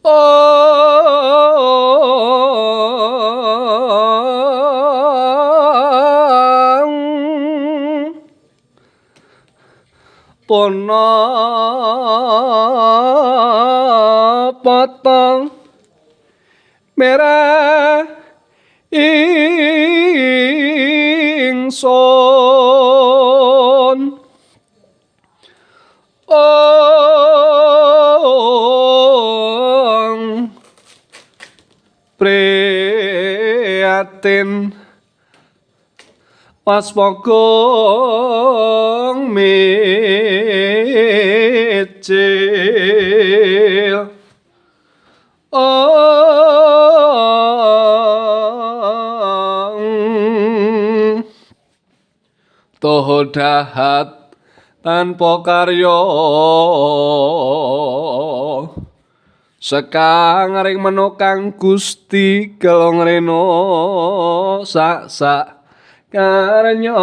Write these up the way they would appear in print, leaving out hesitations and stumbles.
Pono potong merah ingsun. Ong prihatin pas pogong micil. Ong toho dahat tanpa karya sekang ring menokang Gusti kelong reno sak sak karnya.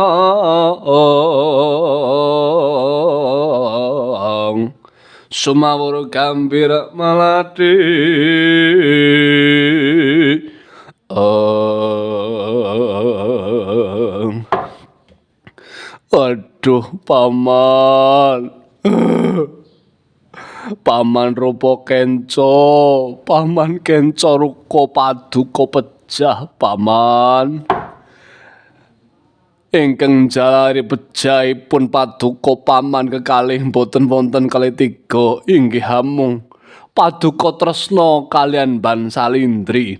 Sumawur gambir malati. Aduh paman. Paman rupa kenco, paman kenco ruka paduka pejah paman. Ingkang jalari pejahipun paduka paman kekalih boten wonten kalih tiga inggih hamung paduka tresna kalian Ban Salindri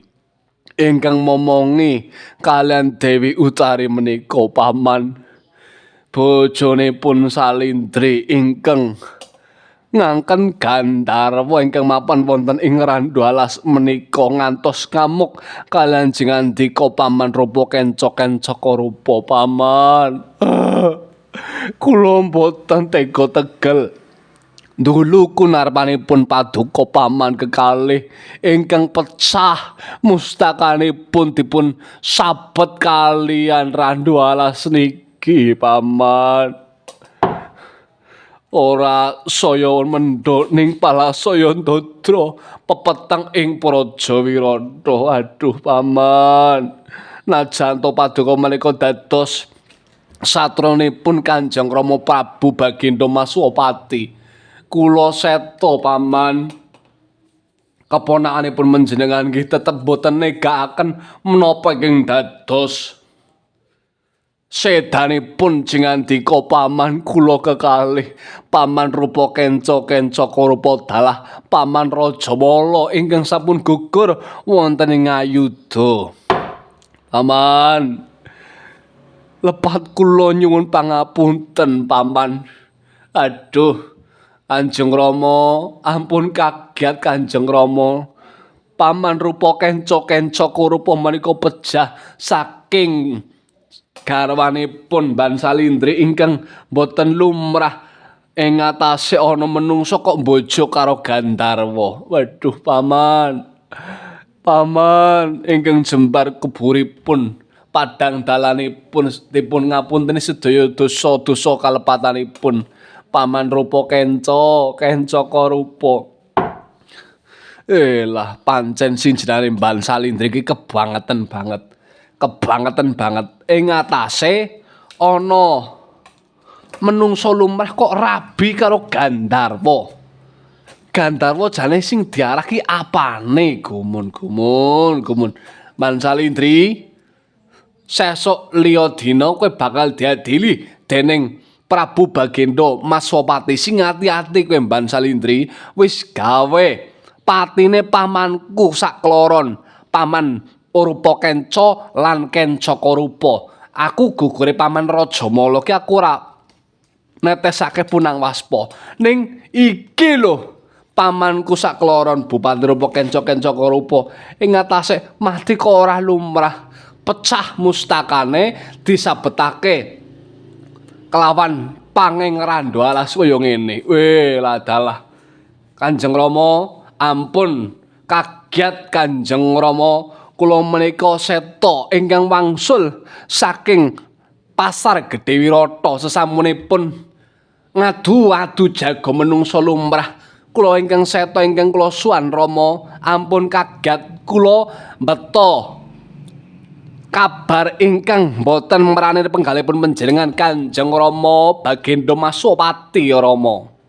ingkang momongi kalian Dewi Utari menika paman. Bojonipun Salindri ingkang ngangken Gandharwa ingkang mapan wonten ing Randu Alas menika ngantos ngamuk kalian jingandika paman rupa kenca-kencaka rupa paman. Kula mboten tega tegel dulu kunarpanipun paduka paman kekalih ingkang pecah mustakanipun dipun sabet kalian Randu Alas niki paman. Ora saya mendho ning palasaya ndadra pepeteng ing Praja Wirata. Aduh paman, najan to paduka menika dados satranipun Kanjeng Rama Prabu Bagindo Maswapati, kula seto paman. Keponakanipun menjenengan nggih tetep boten negakaken menapa ingkang dados sedanipun jingandika paman kula kekalih paman rupa kenca-kencaka rupa dalah paman Rajamala ingkang sampun gugur wonten ing ayuda. Paman, lepat kula nyuwun pangapunten paman. Aduh Kanjeng Rama, ampun kaget Kanjeng Rama. Paman rupa kenca-kencaka rupa menika pejah saking garwanipun Ban Salindri ingkang boten lumrah ing ngatasé ana menungsa kok mbojo karo Gandharwa. Waduh paman. Paman ingkang jembar kuburipun padang dalanipun dipun ngapunteni sedaya dosa-dosa kalepatanipun paman rupa kenca, kencaka rupa. Elah pancen sing jenenge Ban Salindri iki kebangetan banget. Kebangetan banget. Ing ngatasé ana menungsa lumrah kok rabi karo Gandharwa. Gandharwa jane sing diarah ki apane? Gumun gumun gumun. Ban Salindri, sesuk liya dina kowe bakal diadili dening Prabu Bagindo Maswapati. Sing ati-ati kowe Ban Salindri, wis gawe patine pamanku sakloron, paman rupa kenca lan kencaka rupa. Aku gugure paman Rajamala ki aku ora netesake punang waspa. Ning iki lho pamanku sakloron Bupati rupa kenca kencaka rupa ing ngatasé mati kok ora lumrah. Pecah mustakane disabetake kelawan pangeng Randu Alas kaya ngene. Weh ladalah. Kanjeng Rama ampun kaget Kanjeng Rama, kula menika seta ingkang wangsul saking Pasar Gedhe Wirata sesampunipun ngadu-adu jago menungsa lumrah Kula ingkang seto ingkang kula suwan Rama, ampun kaget kula mbeta kabar ingkang boten marani penggalipun panjenengan Kanjeng Rama Bagindo Masopati ya Rama.